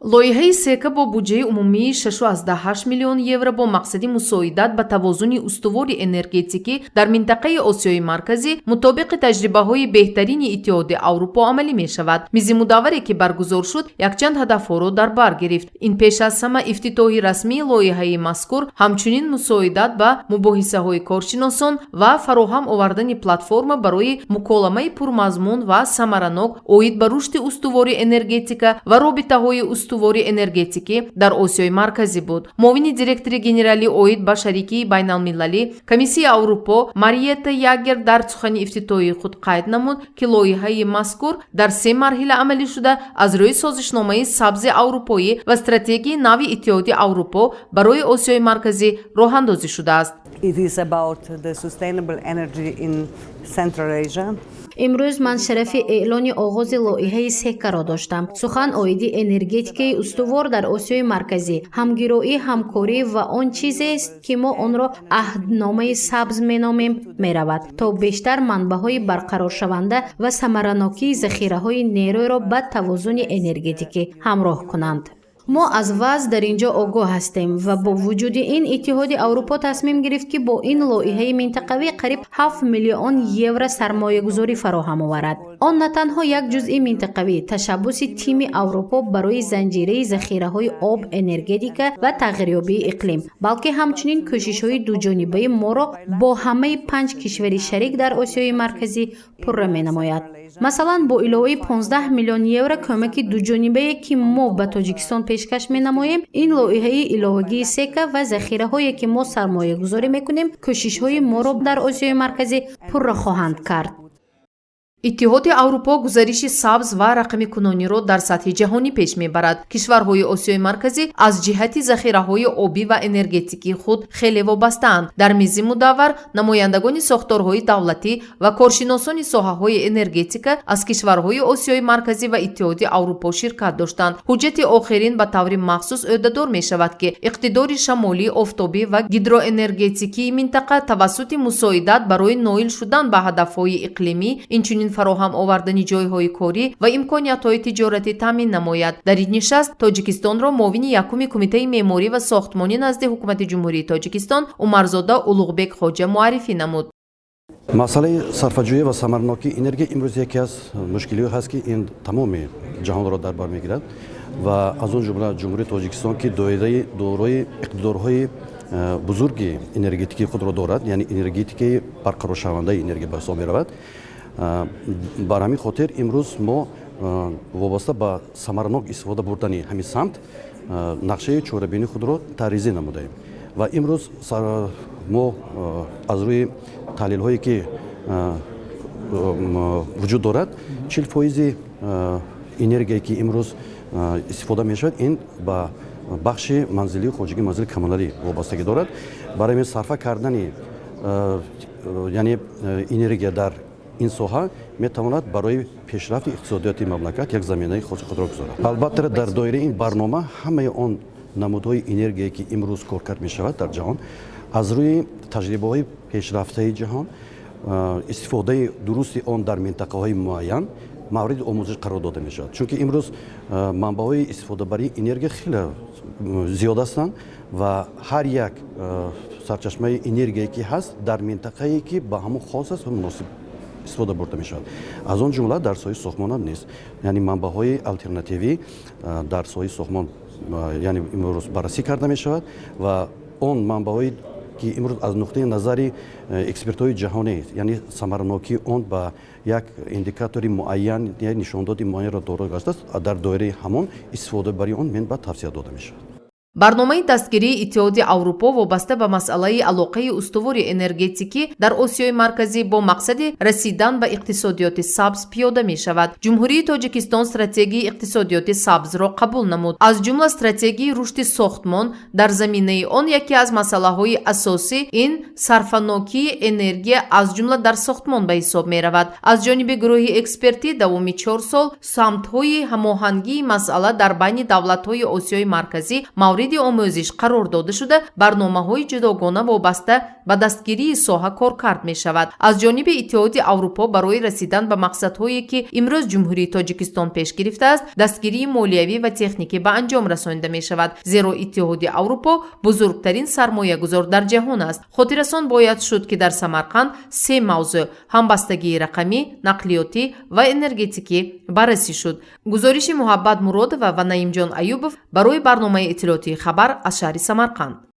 Лоиҳаи СЕКА бо буҷаи умумии 6,8 миллион евро бо мақсади мусоидат ба тавозуни устувори энергетикӣ дар минтақаи Осиёи Марказӣ мутобиқи таҷрибаҳои беҳтарини Иттиҳоди Аврупо амалӣ мешавад. Мизи мудавваре, ки баргузор шуд, якчанд ҳадафҳоро дар бар гирифт. Ин пеш аз ҳама ифтитоҳи расмии лоиҳаи мазкур, ҳамчунин мусоидат ба мубоҳисаҳои коршиносон ва фароҳам овардани платформа барои муколамаи пурмазмун ва самаранок оид ба рушди устувори энергетика ва робитаҳои устувори энергетикӣ дар Осиёи Марказӣ буд. Муовини директори генералӣ оид ба шарикии байналмилалӣ Комиссияи Аврупо Мариета Ягер дар сухани ифтитоҳии худ қайд намуд, ки лоиҳаи мазкур дар се марҳила амалӣ шуда, аз рӯи Созишномаи сабзи аврупоӣ ва стратегияи нави Иттиҳоди Аврупо барои Осиёи Марказӣ роҳандозӣ шудааст. It is about the sustainable energy in Central Asia. Имрӯз ман шарафи эълони оғози лоиҳаи СЕКАро доштам. Сухан оиди энергетикаи устувор дар Осиёи Марказӣ, ҳамгироӣ, ҳамкорӣ ва он чизест, ки мо онро Аҳдномаи сабз меномем, меравад, то бештар манбаъҳои барқароршаванда ва самаранокии захираҳои нерӯро ба тавозуни энергетикӣ ҳамроҳ кунанд. Мо аз вазъ дар ин ҷо огоҳ ҳастем ва бо вуҷуди ин Иттиҳоди Аврупо тасмим гирифт, ки бо ин лоиҳаи минтақавӣ қариб 7 миллион евро сармоягузорӣ фароҳам оварад. Он на танҳо як ҷузъи минтақавӣ ташаббуси Тими Аврупо барои занҷираи захираҳои об, энергетика ва тағйирёбии иқлим, балки ҳамчунин кӯшишҳои дуҷонибаи моро бо ҳамаи панҷ кишвари шарик дар Осиёи Марказӣ пурра менамояд. Масалан, бо иловаи 15 миллион евро кӯмаки дуҷонибае, ки мо ба Тоҷикистон пешкаш менамоем, ин лоиҳаи иловагии СЕКА ва захираҳое, ки мо сармоягузорӣ мекунем, кӯшишҳои моро дар Осиёи Марказӣ пурра хоҳанд кард. Иттиҳоди Аврупо гузариши сабз ва рақамикунониро дар сатҳи ҷаҳонӣ пеш мебарад. Кишварҳои Осиёи Марказӣ аз ҷиҳати захираҳои обӣ ва энергетикии худ хеле вобастаанд. Дар мизи мудаввар намояндагони сохторҳои давлатӣ ва коршиносони соҳаҳои энергетика аз кишварҳои Осиёи Марказӣ ва Иттиҳоди Аврупо ширкат доштанд. Ҳуҷҷати охирин ба таври махсус ӯҳдадор мешавад, ки иқтидори шамолӣ, офтобӣ ва гидроэнергетикии минтақа тавассути мусоидат барои ноил шудан ба ҳадафҳои иқлимӣ, инчунин фароҳам овардани ҷойҳои корӣ ва имкониятҳои тиҷоратӣ таъмин намояд. Дар ин нишаст Тоҷикистонро муовини якуми Кумитаи меъморӣ ва сохтмонӣ назди Ҳукумати Ҷумҳурии Тоҷикистон Умарзода Улуғбек Хоҷа муаррифӣ намуд. Масъалаи сарфаҷӯӣ ва самарнокии энергия имрӯз яке аз мушкилиҳо ҳаст, ки ин тамоми ҷаҳонро дар бар мегирад ва аз он ҷумла Ҷумҳурии Тоҷикистон, ки дорои иқтидорҳои бузурги энергетикии худро дорад, яъне энергетикаи барқароршавандаи энергия ба ҳисоб меравад. Бар ҳамин хотир имрӯз мо вобаста ба самаранок истифода бурдани ҳамин самт нақшаи чорабинии худро тарҳрезӣ намудаем ва имрӯз мо аз рӯи таҳлилҳое, ки вуҷуд дорад, 40 фоизи энергияе, ки имрӯз истифода мешавад, ин ба бахши манзилию хоҷагии манзили коммуналӣ вобастагӣ дорад. Барои ҳамин сарфа кардани, яъне энергия дар ин соҳа метавонад барои пешрафти иқтисодиёти мамлакат як заминаи хоси худро гузорад. Албатта, дар доираи ин барнома ҳамаи он намудҳои энергие, ки имрӯз коркард мешавад дар ҷаҳон, аз рӯи таҷрибаҳои пешрафтаи ҷаҳон, истифодаи дурусти он дар минтақаҳои муайян мавриди омӯзиш қарор дода мешавад, чунки имрӯз манбаъҳои истифодабарии энергия хеле зиёд ҳастанд ва ҳар як сарчашмаи энергие, ки ҳаст, дар минтақае, ки ба ҳамон хос аст ва муносиб истифода бурда мешавад. Аз он ҷумла дар соҳаи сохтмонам нест, яъне манбаъҳои алтернативӣ дар соҳаи сохтмон, яъне имрӯз баррасӣ карда мешавад ва он манбаъҳое, ки имрӯз аз нуқтаи назари экспертҳои ҷаҳонӣ, яъне самаранокии он ба як индикатори муайян, як нишондоди муайянро доро гаштааст, дар доираи ҳамон истифодабарии он минбаъд тавсия дода мешавад. Барномаи дастгирии Иттиҳоди Аврупо вобаста ба масъалаи алоқаи устувори энергетикӣ дар Осиёи Марказӣ бо мақсади расидан ба иқтисодиёти сабз пиёда мешавад. Ҷумҳурии Тоҷикистон стратегияи иқтисодиёти сабзро қабул намуд, аз ҷумла стратегияи рушди сохтмон. Дар заминаи он яке аз масъалаҳои асосӣ ин сарфанокии энергия, аз ҷумла дар сохтмон, ба ҳисоб меравад. Аз ҷониби гурӯҳи экспертӣ давоми 4 сол самтҳои ҳамоҳангии масъала дар байни давлатҳои Осиёи Марказӣ мавриди Мавриди омӯзиш қарор дода шуда, барномаҳои ҷудогона вобаста ба дастгирии соҳа коркард мешавад. Аз ҷониби Иттиҳоди Аврупо барои расидан ба мақсадҳое, ки имрӯз Ҷумҳурии Тоҷикистон пеш гирифтааст, дастгирии молиявӣ ва техникӣ ба анҷом расонида мешавад, зеро Иттиҳоди Аврупо бузургтарин сармоягузор дар ҷаҳон аст. Хотиррасон бояд шуд, ки дар Самарқанд се мавзӯъ: ҳамбастагии рақамӣ, нақлиётӣ ва энергетикӣ баррасӣ шуд. Гузориши Муҳаббат Муродова ва Наимҷон Аюбов барои барномаи иттилоотии «Хабар» аз шаҳри Самарқанд.